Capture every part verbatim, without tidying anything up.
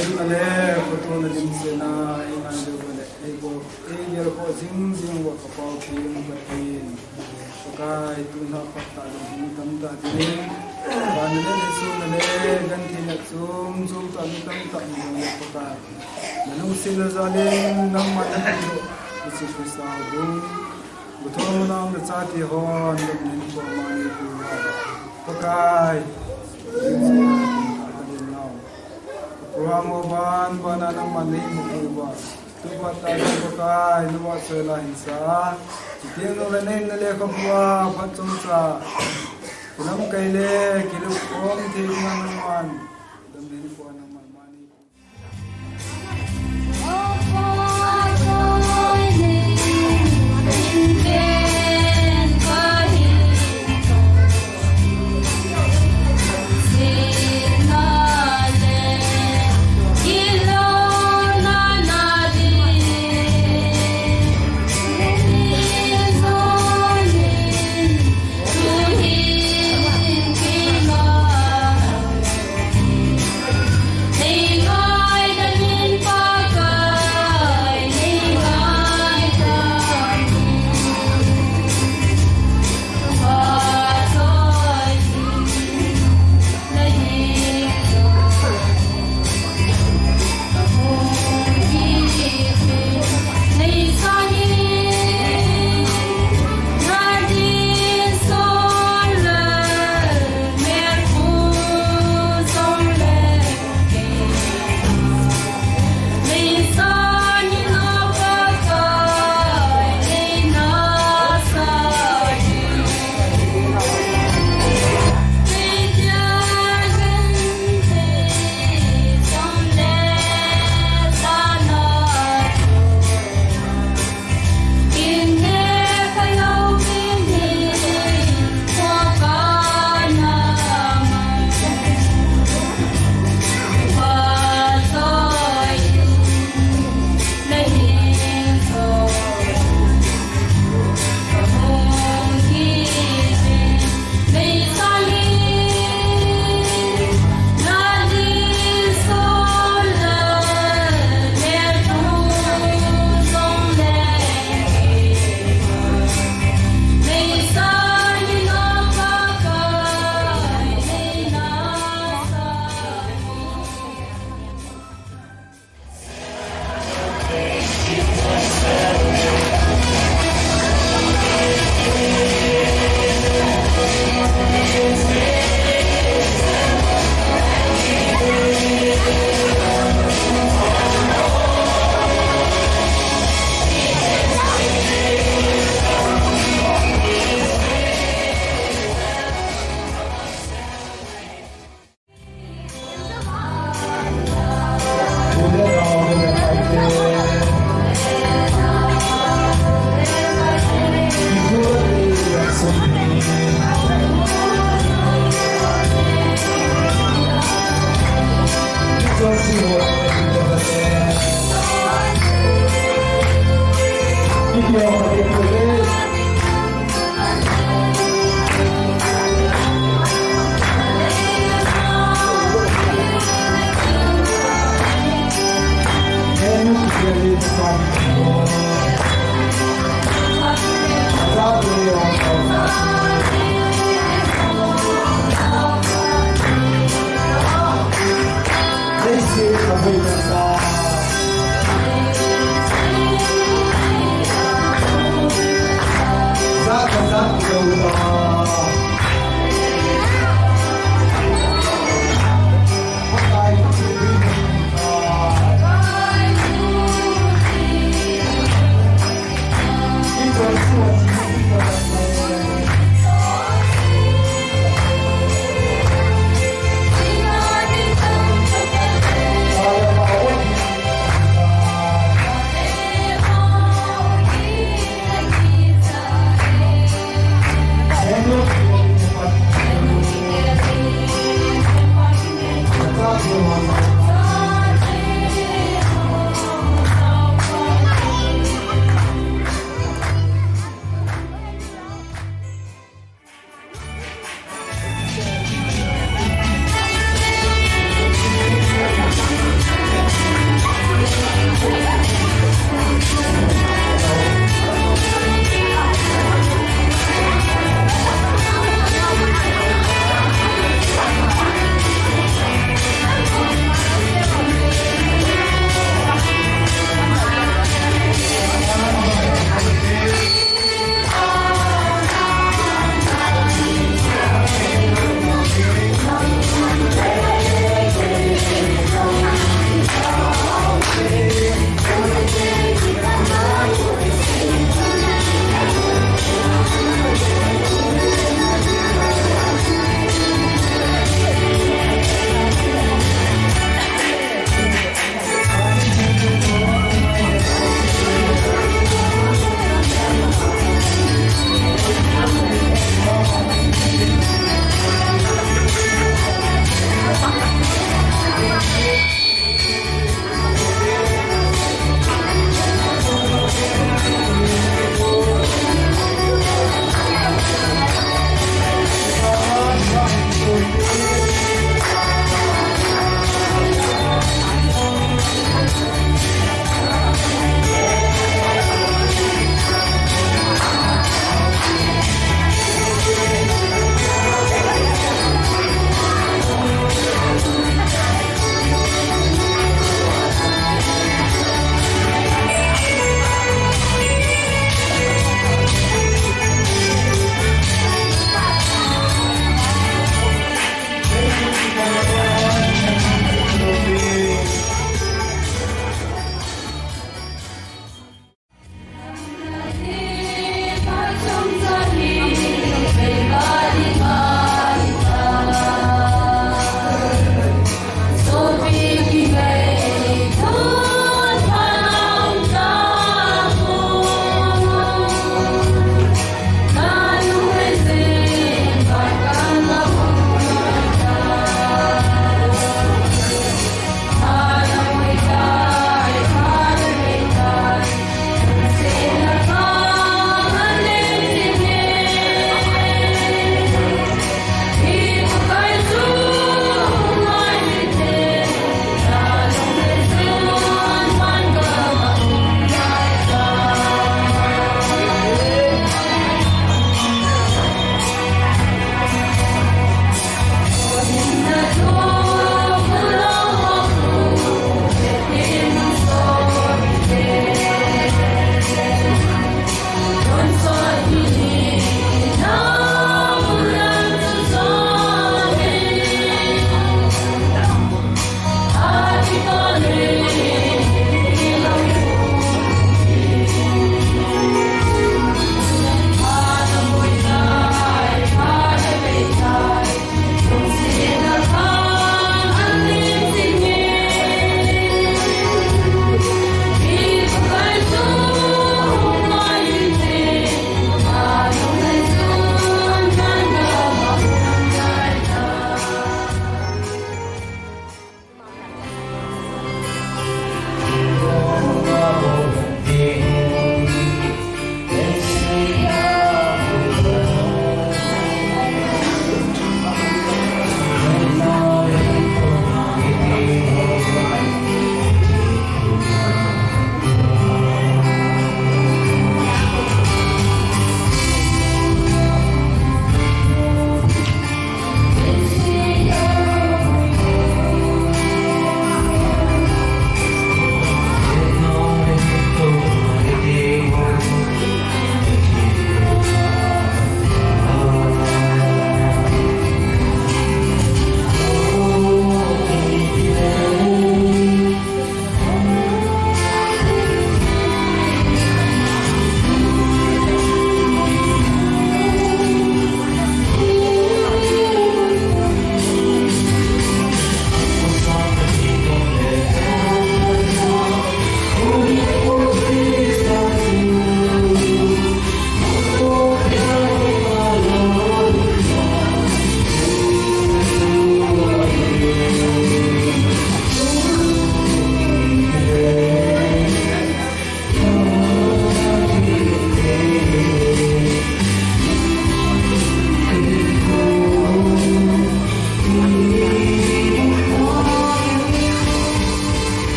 Eina le, phatona dimset na, eina le, eina le, eina le, eina le, jing jing uva ka Pathen, Pathen. Pakai, tuna phat tah lungthim tamtah ding. Vana le, leiset na le, gentheina chom chom tah, mi tamtah ding le Pakai. Nalungset le jal in, nangman na pui Jesu Christa hung. Guthom nang le chate hon, dam nin ko mani pui. Pakai. Program ho ban, ban a nangman nei mu pui uva. Tupa ta Pakai, nangma sela hinsa. Chuteng le nei na le ka bua, phat chomcha. Lamkai le, kilu khom thei nangman. Dam nin ko nangman mani.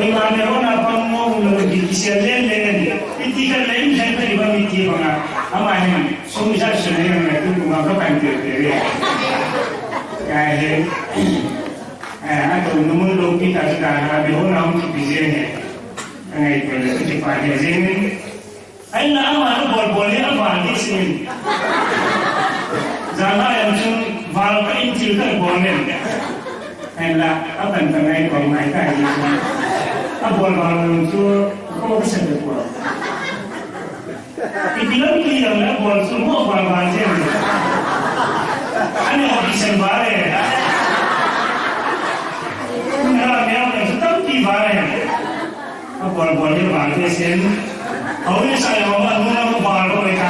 Ima me hona pang mo lo ki kisel len len. Iti ka len len ka iba mi ti banga. Ama hin sum ja sum len len tu kuma ka pan te te. Ya he. Eh, a to no mo lo ki ta ta ha me hona um ki bi je he. Ngai ko le ki pa he je. Ahinla ama abolbol hi aval ding sin. Janhi a jong chun val ka in thil ka bol nen. Ahinla, apan ka ngai kong ngai ka hi. Abolval chu ko ka sa de ko. Ipi lam ki yang abol chu mo val val jeng. Ani ho ki sen val e. Ni la mi ang chu tam ki val e. Abolbol hi val te sin. Hou ni sa yo ma nu na mo val ko le ka.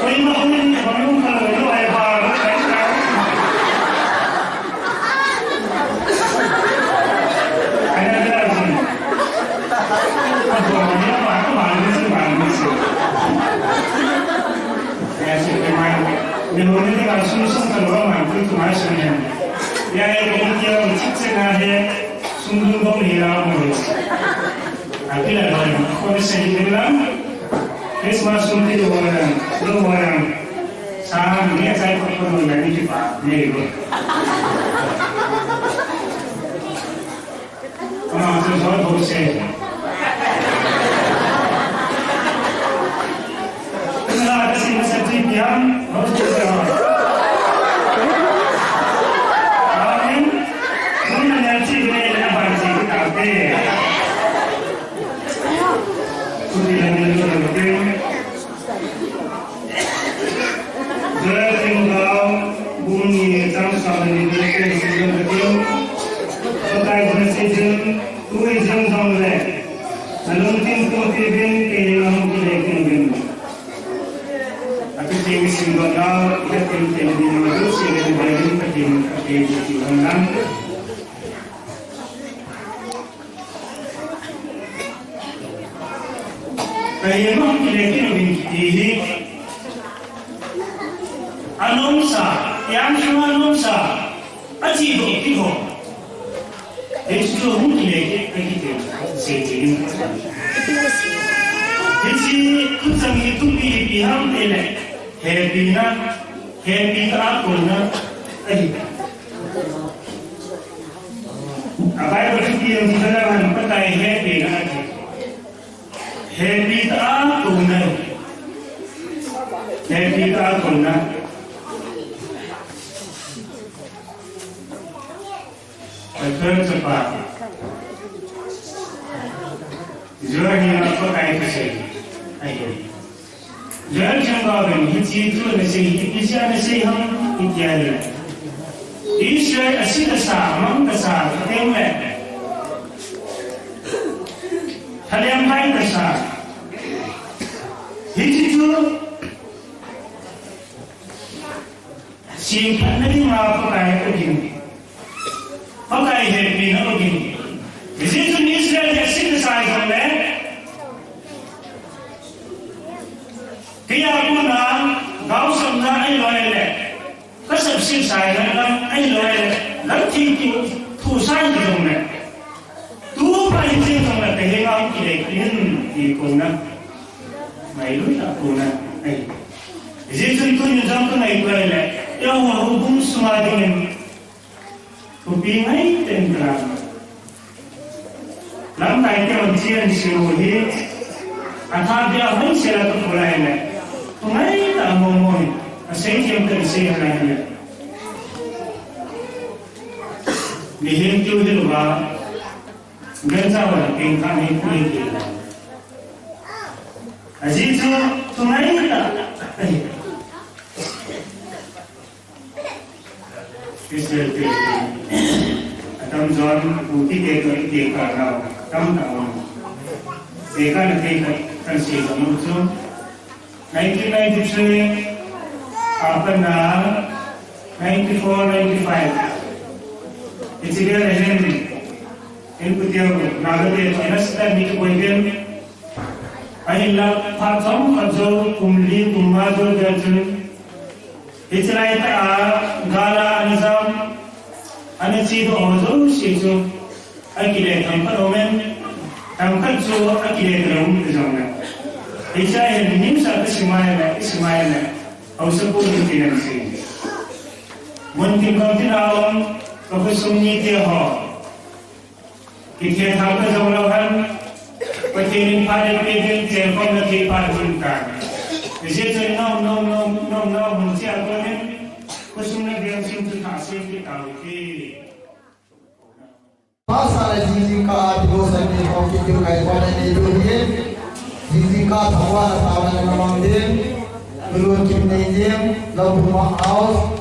Koi ma ko ni ko nu ka lo lo ai val ko ai ka. Ai na da sin. Abolbol hi val ko val ni sin val ni sin. Ya si ko ma. Ni ho ni ka su su ka lo ma ku tu ma sin. Ya e ko ni ya chik se na he. Sum dun bom hi la mo. Apila lo ko se ni la. Christmas sum ti lo wa, lo wa. Sa ni ya sai ko ko lo la ni pa ni lo. Ama se so do se. Pakai jong seijin, tui jong jong le, nalungthim pumpi uvin, kei nahung kile kit uvin. Ati ti mi sim dot nau, ati ti mi ma du si le ba yin ati ti ti hon lang. Kei nahung kile kit uvin ti hi. Anungsa, yang sung anungsa, ati do ki ho. Hichu hung kile kit, kit, kit, se kit. Hichu, tu chang hi tu pi, pi ham te le. Happy na, happy ka ko na. Ai. A Bible chu pi ang chu na han pa tai happy na ati. Happy ta ko na. Happy ta ko na. Athon chapa. Johan in a Pakai thusei ahi. Johan chang ba ben hiche thu nasei, hiche nasei ham, hitia le. Israel a sih kasa, mang kasa, kateng le. Thalem hai kasa. Hiche thu Semphatna dinga Pakai agin. Pakai hepina agin. Hijeh chun Israel te sih kasa jongle. Kei a kona gaosapna ahilou le. Kasap sih sa jongle ahilou le. Lam thengpi thu sa jongle. Tu pa hi jongle kahenga kile kit in ti kona. Ngailutna kona. Ai. Hijeh chun tuni jong ka ngaito le, Jehovah houbung sunga dingin thupi ngaitah in kalang. Lamkai te hon chen seiu hi, atha bia hon sela ka pulai le, thu ngaitah mong mong hi, asei them tah in sei lai le. Mihem tiu hilouva, Gancha wala pengkha nei pui ti. Ajeh chu, thu ngaitah. Israel te. Atam jon, Kuki te toh, te ka nau. Tamtah um. Te ka na te ka, kan sei ka mu chu. Nineteen ninety-three, apat na ninety-four, ninety-five. Hiche gel a hin, in kuteo, Naga te, China sita mi kiboi gel. Ahinla, phat chomkhat jou, kum li, kum nga jou gel chun. Hiche laitah a, gal a ana jam. Ana chedoh ho jouse chu akile themkhat aumin, themkhat chu akile talou um jongle. Hiche a hin news a kasim a ahile, isim a ahile, haosapu hin tin asei. Muntin gamtin a um, kakhosung mite ho. Kithethang ta jonglou hen, Pathen in phat eipeh ding, chenkhomna thei phat ahin tai. Hijeh chun nom nom nom nom nom mun cheh a konin, khosung le veng sung chu thah sem kit tau hite. Pastor le jingkah a devotion ni ho kit diu kahin bol e, nei diu ahi. Jingkah a thahat a taona le namang din, Lun Kim nei din, Lopbuma House.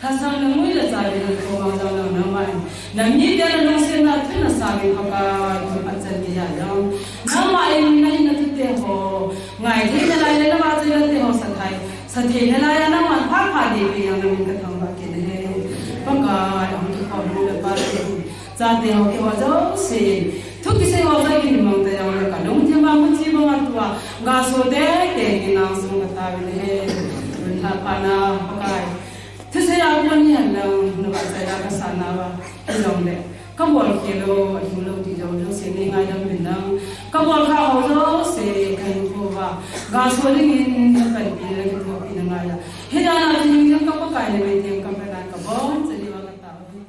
Lhasam le mui le chai le koma jong nangma in. Na mite na lungsetna thu nasa uvin Pakai, thum achan geiya jong. Nangma in na hinna thute ho. Ngai theina lai le na vahchoina te ho sathei. Satheina lai a nangma pha pha ding pi jong na min ka thangvah kit e. Pakai, ahung kikhom nu le pa te. Chate ho keiho jouse. Thu kisei ho jouse kinimang ta jongle ka lungthim a muchi banga tua. Gaso tei tei kinang sung katauvin e. Lungthim pha na Pakai. Thusei a kon hihen lang, na vahchoi a kasa nauva, hijongle. Kabol khel lou, ahing lou ti jong jouse nei ngaidam uvin lang. Kabol kha ho jouse, kahinkho uva. Gaso dingin, na panpi le kithopi na ngai a. Hidan a chu hing jong ka Pakai le mei teng ka Pakai kabon, chali uva kataove.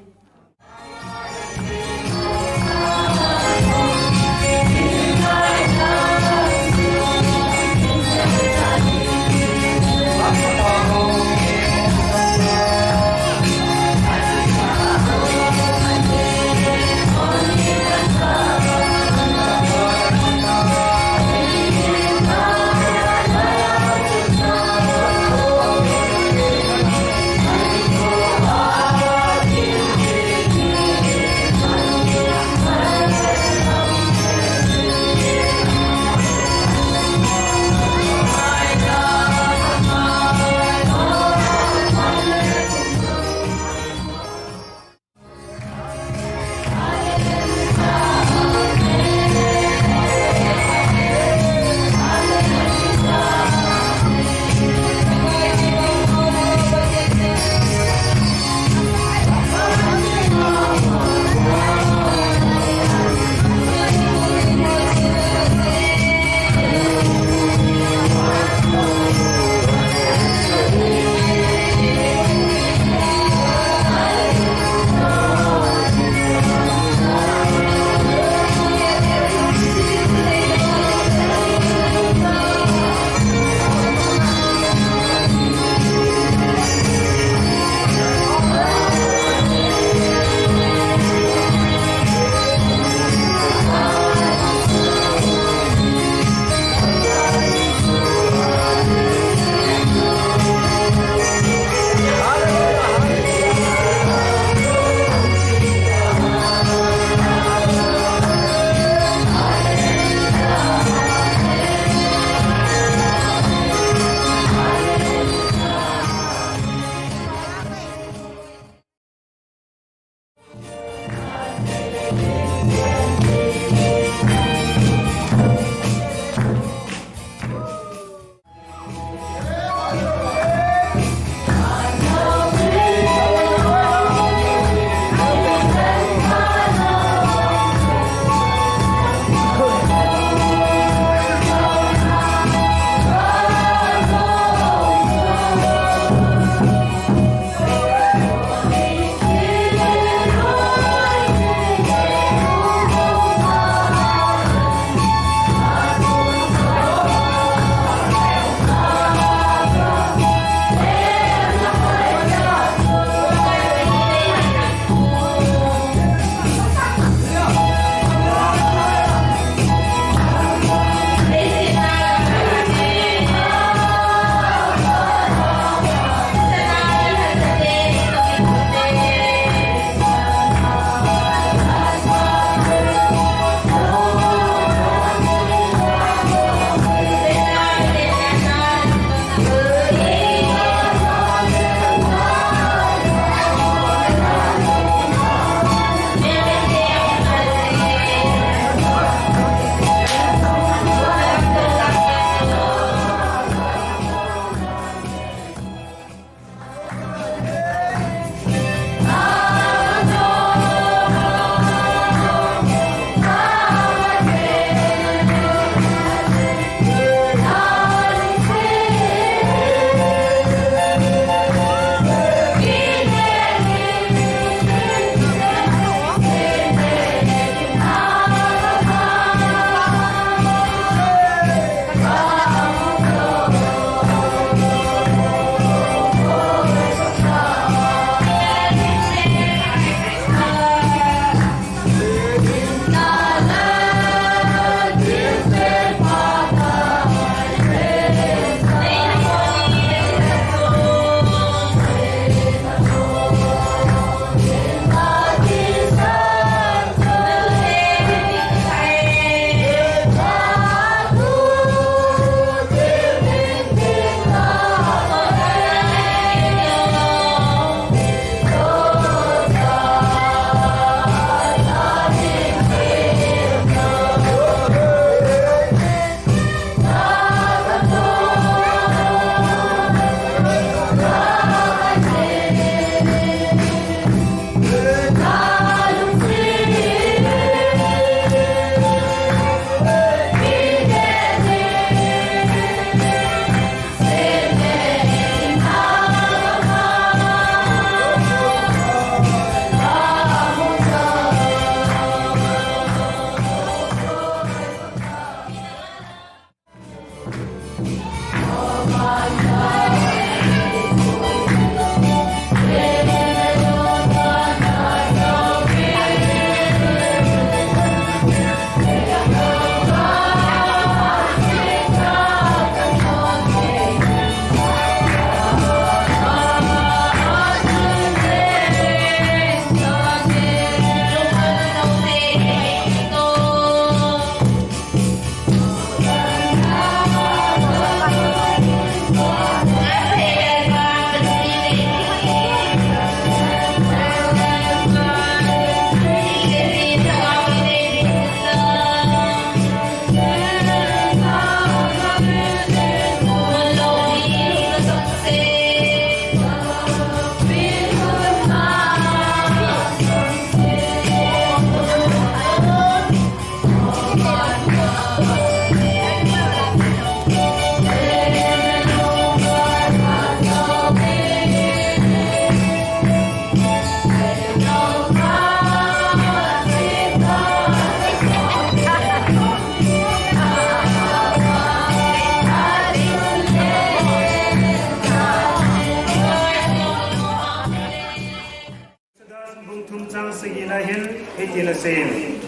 Bung thum chang sagi na hin hitin asei.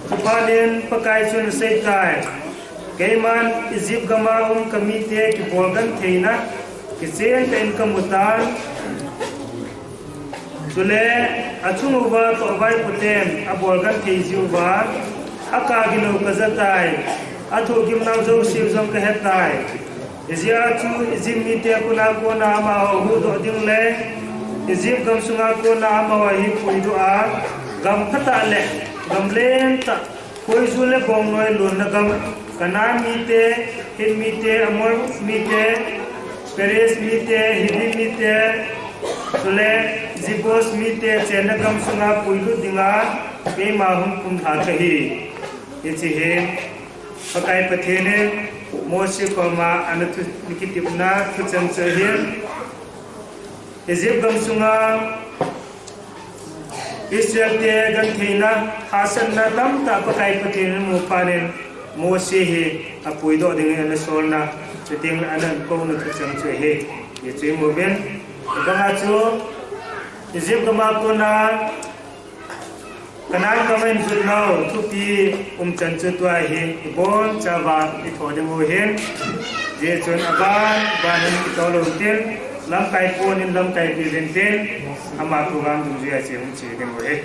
Thupha nen Pakai chun asei tai. Keiman Egypt gam a um kamite kibol gentheina kichen tah in kamu tan. Chule achung uva kavaipoten abol genthei jiuva, akah gilou kaja tai. Athohgimnau jouse jong kahe tai. Hijeh a chu Egypt mite kona kona amaho huhdoh ding le Egypt gamsunga kona amaho hi puidoh a, gam phatah le gam lentah, khoiju le bongnoi lonna gam, Canaan mite, Hit mite, Amor mite, Perez mite, Hivi mite, chule Jebus mite chenna gamsunga puilut dinga keima hung kumlha kahi. Hiche hi Pakai Pathen in Mose koma ana thu, ana kitepna thucheng chu ahin, Egypt gamsunga Israel te gentheina, hahsatna tamtah Pakai Pathen in amu phat in Mose hi apuidoh dingin ana solna, chuteng le ana kouna thucheng chu ahi. Hichu imu uvin, abanga chu Egypt gam a kona Canaan gam a eijotnau thupi umchan chu tua hi ibonchauva itho diu ahin. Hijeh chun aban ban in kitoh lou tin, lamkai pon in lamkai peh uvin tin, ama program dungjuia chu hung che diu ahi.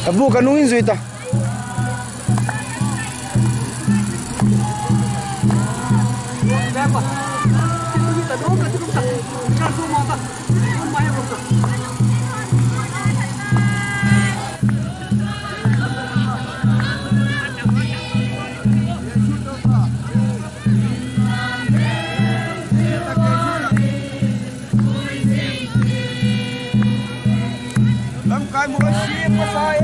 Abu kanung in jui ta. Lamkai Mose pasal.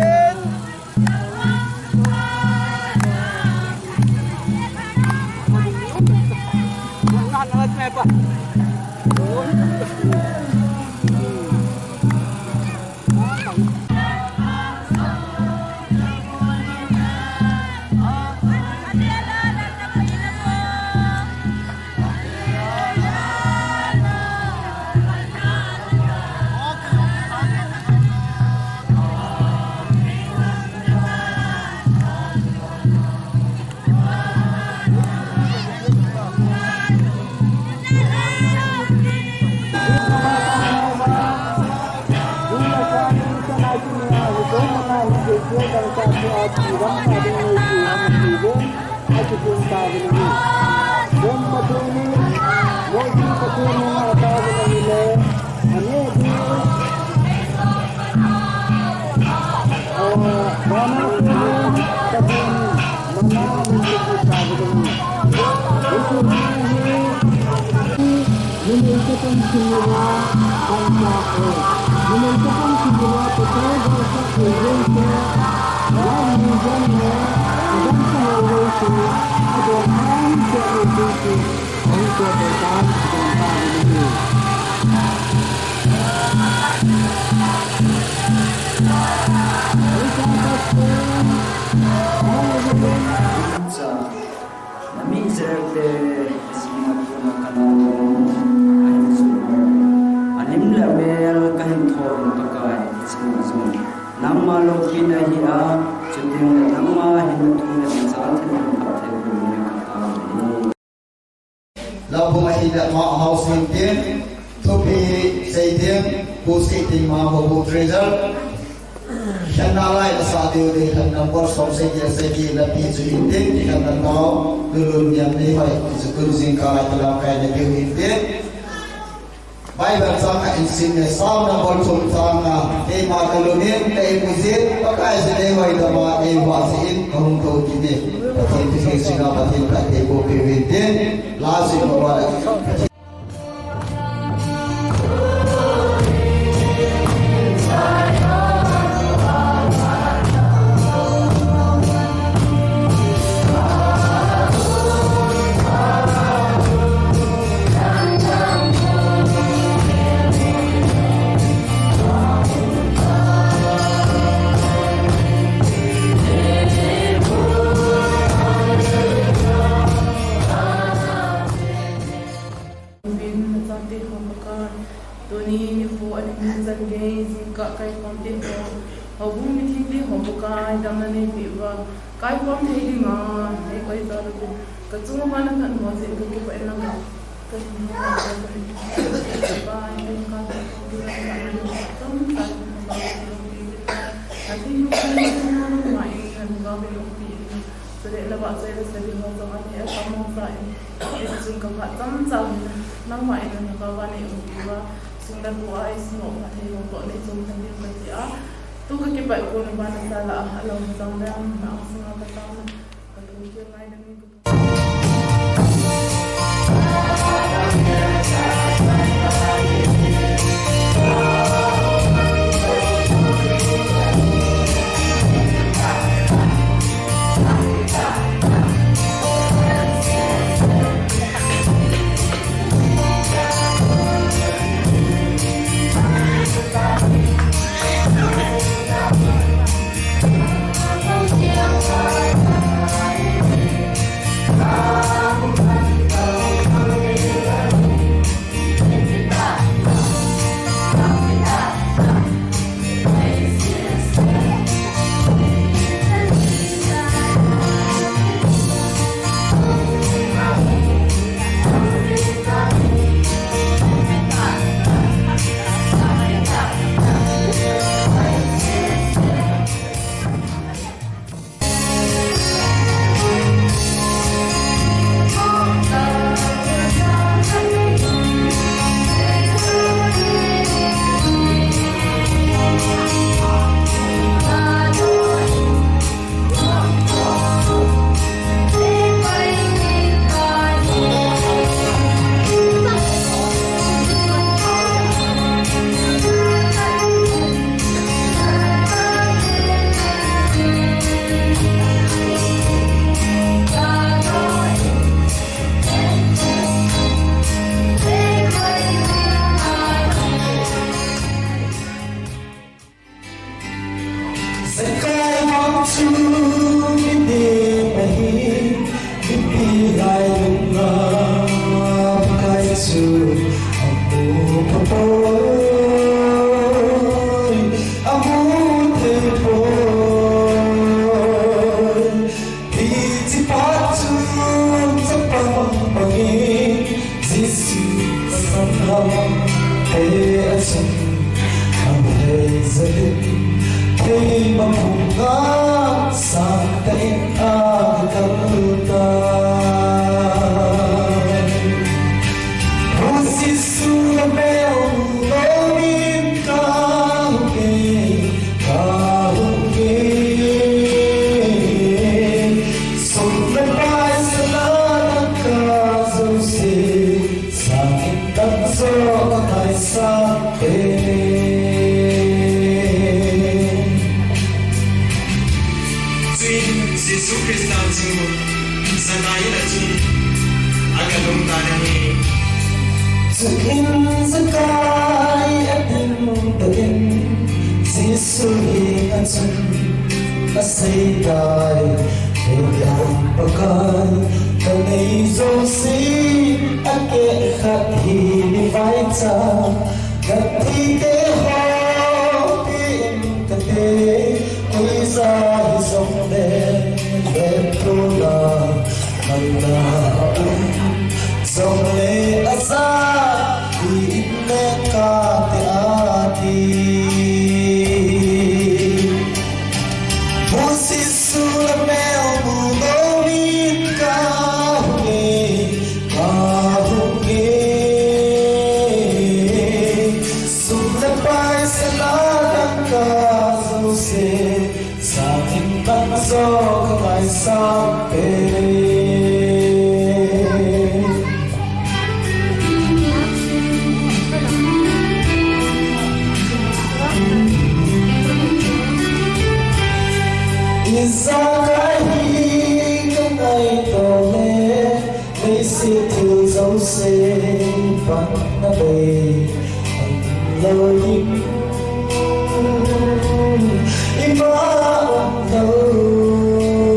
Cha, nami Israel te, Egypt a kona Canaan gam a hin jotnau, alim le amel kahin thou Pakai, hiche a jong nangma loupina ahi a, chuteng le nangma hinna thu le nachate thil phatthei boh dingin katao ahi. Laubung ahi le ama house in tin, thupi sei tin, pu sei tin ma ho bu treasure. Khenna lai la sa diu ding, khenna por som sei dia sei ki la pi chu in tin, khenna tao, lulun niam nei hoi, ki chu tun jingkah lai ta lamkai na diu in tin. Bible chang a in sim ne, Psalm number thum chang a, keima ka lungin ka imu jin, Pakai jin eihoidam a, eihuhjin, ka hung tou kit e. Pathen thu jing singa, Pathen phatthei boh peh uvin tin, la jing ma ba. Kaikhom ding ho, houbung mithengte ho Pakai damna neipeh uva, kaikhom thei dinga neikoi jal uvin, kachunga vana khat ho jeh in kakipah in, kahin ho, kahin, Pakai, kahin ka, chule navahchoi nasah ho jong ahi, atamjo jeh in, hichun kaphat chomcha in, nangma in nalhagao a neiumpi uva, sum le pai a eisum phatthei ho toh neichom lhon diu kati a, tu kakipah kon uva nasah lah a, alou jong le, nang sunga kataona, kalungthim ngaidam in ka Zakai vang chu mi ne ahi, mipi lai lungna Pakai chu amu pha poi, amu thei poi. Hiche phat chu chapang bangin Jesu sanggam te achung ahei jal in, keima phung a sangtah in akal tai. Pu Jesu na mel mu louvin kahung e, kahung e. Sum le pai, sana, dangka jouse, sangin dang jo kangaisang e. Chuin Jesu Christa chu Zakai in achun aga lhung tan ahi. Chuin Zakai ading doh in Jesu henga chun asei tai, Hei Pakai, kanei jouse akeh khat hi mi vaicha, kathite ho pi in kate, koi ja hijongle vetlona, malna aum jongle aja, pi in le kate ati. Pu Jesu na mel mu louvin kahung e, kahung e. Sum le pai, sana, dangka jouse, sangin dang jo kangaisang e. Ijakai hi kangaito le, leiset thil jouse panna bei lou in, ima um lou.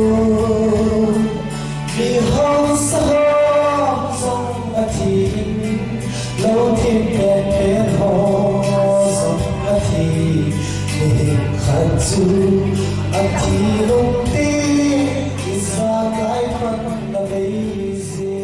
Mihausa ho jong athi in, lou thim penpen ho jong athi. Khat chu athi lou te, ijakai pan na vei je.